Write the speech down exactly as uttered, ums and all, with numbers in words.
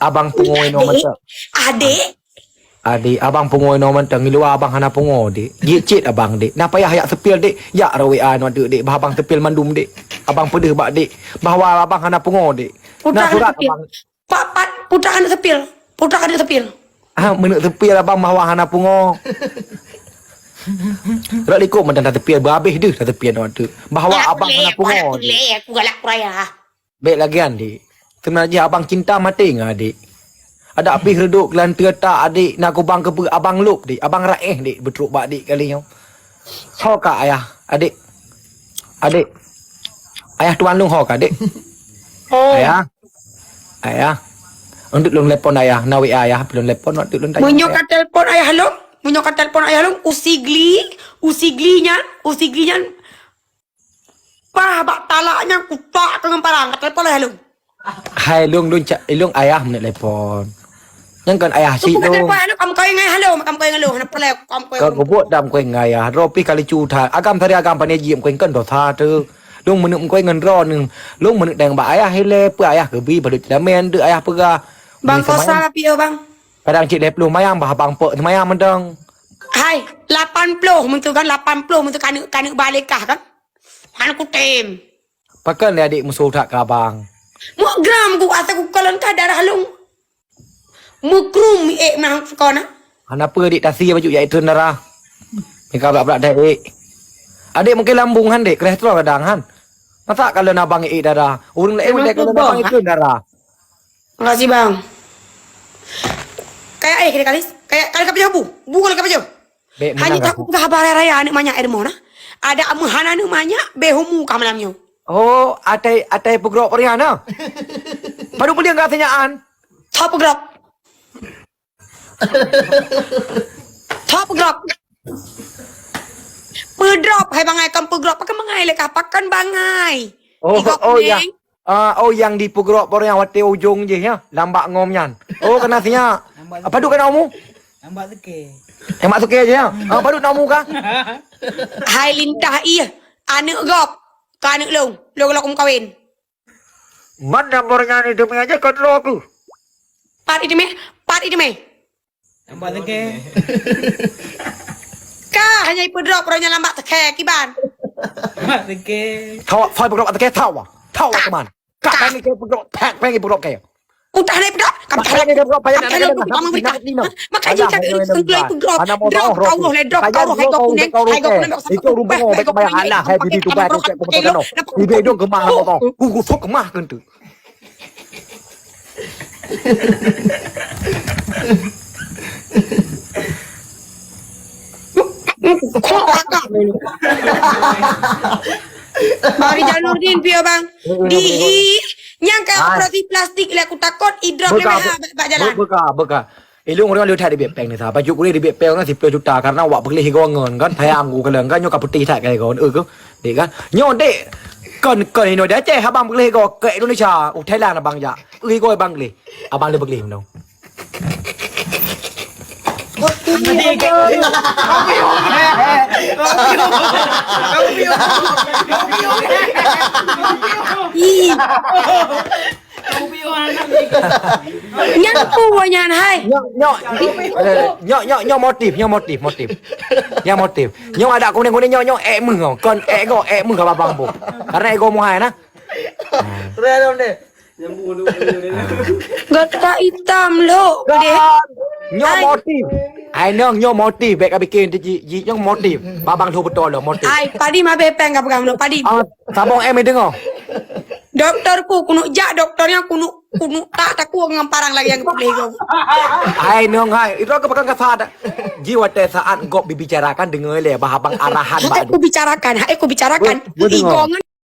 Abang pungo inoe mantap. Adik. Adik, abang pungo inoe mantap. Ngiluwa abang hana pungo, Dik. Jicit abang, Dik. Nah payah yak sepil, Dik. Yak rawi inoe, Dik. Bah abang sepil mandum, Dik. Abang peudeuh bak, Dik. Bahwa abang hana pungo, Dik. Nah surat abang. Pat, pat, putra aneuk sepil. Putra aneuk sepil. Ah, meuneu sepil abang bahwa hana pungo. Rot likot mantong tasepil, beuhabéh deuh tasepil nyoe tu. Bahwa abang hana pungo. Aku galak raya. Bèk lagèe nyan, Dik. Seubeuna jih abang cinta maté ngon adik. Adak pih reudok keulanteue tak adik na kubang keupeue abang lôb, Dik. Abang raéh, Dik, beutrok bak adik kali nyoe. Soe ka ayah, adik? Adik. Ayah tuan lôn ho ka, Dik? Oh. Ayah. Ayah. Untuk lôn telepon ayah, na W A ayah, lôn telepon waktu lôn tanya. Meunyoe ka telepon ayah lôn, meunyoe ka telepon ayah lôn, usigli, usigli nyan, usigli nyan, pah bak talak nyan kutak keu ngon parang, ka telepon ayah lôn. Hai lôn, lôn cak, lôn ayah meuneuk telepon. Nyan kan ayah cit lôn. Telepon ayah lôn, kamu kawin ngai halo, kamu kawin ngai lôn, hana peureulèe, kamu kawin. Ka gubuk dam kawin ngai ayah. Droe pih kali cu that. Agam tadi agam pane jiem kawin kan dosa tu. Lôn meuneuk kawin ngon droe ni. Lôn meuneuk dang bak ayah ilèe, peue ayah keubi padub ceulamen deuk ayah peugah. Bang kosa piye bang? Kadang cit deh ploh mayang bah bang pok seumayang mantong. Hai, lapan ploh meuntu kan, lapan ploh meuntu kaneuk, kaneuk balekah kan? Hana kutem. Pakon lé adik musoh that keu abang? Mok gram ku asa ku kalon ka darah lôn. Mukrum ék mah sekolah. Hana peue dik tasi bacut jak itreun darah. Mika blak-blak dah ék. Adik mungkin lambung han dek, kolesterol kadang han. Masa kalon abang ék darah? Ureueng laén meunan kalon abang itreun darah. Makasih bang. Kayak eh kita kali, kayak kali kapajoh bu, bu kali kapajoh. Hanya takut ke haba raya aneuk manyak ilmu nah. Ada amu hana aneuk manyak behumu ka malam nyoe. Oh, atai atai pugrok parian na. Padum peuliang ka senyaan. Top pugrok. Top pugrok. Pudrop hai bangai kan pugrok pakai mangai leka pakan bangai. Oh, oh ya. Ah, oh yang di pugrok baru yang watèe ujong je ya, lambak ngom nyan. Oh kena sinya. Apa tu kena umu? Lambak suke. Lambak suke je ya. Ah, baru nak umu kah? Hai lintah iya. Aneuk gop. Ka aneuk long. Long long kawin. Man nombor nyan itu punya aja kontrol aku. Pat itu meh. Pat itu meh. Lambak suke. Ka hanya ipu drop roh nyan lambak suke kiban. Lambak suke. Thawa, thawa ipu drop suke thawa. Thawa teman. Ka pengen ke ipu drop, pek pengen ipu drop ke. Utah na ipu drop, kamu thawa. Kamu thawa, kamu beri. Maka jin cakap ini sengklai ipu drop. Drop kau roh le, drop kau roh hai kau kuning, hai kau kuning. Itu rumah kau baik bayar alah hai bibi tu baik kau cek kau kena. Bibi dong gemah kau. Ku gosok gemah kau tu. Kok kakak ni? Bang Rijal Nurdin, piye bang? Dihi, nyang ka operasi plastik lé aku takot idrop lé bak jalan. Beuka, beuka. Ilung ureueng le that dibek pèng ni sa. Baju kulit dibek pèng kan sepuluh juta karena awak beli higo ngon kan sayang ku kalian kan nyoe ka putih that kai gon. Eh ke? Dek kan? Nyoe dek. Kon kon ino di Aceh abang beli higo ke Indonesia. Uh Thailand abang jak. Eh higo abang beli. Abang le beli mano. Ih. Nyan peue nyan hai. Nyok nyok. Eh, nyok nyok nyok motif, nyok motif, motif. Nyok motif. Nyok ada kuning-kuning nyok nyok ek meuh kon ek go ek meuh ka babang bu. Karena ego muhai nah. Gata itam lho deh. Nyok motif. Ai nong nyok motif bek ka bikin ji ji nyok motif. Babang lho betul lho motif. Ai padi mabeh peng ka pegang lho padi. Ah, sabong em dengo. Doktor ku kunuk jak doktornya kunuk kunuk tak takut ngon parang lagi yang boleh go. Hai nong hai, itu aku pegang kasar. Ji watèe saat gop bibicarakan dengar le bah abang arahan bak. Hai ku bicarakan, hai ku bicarakan. Igo ngon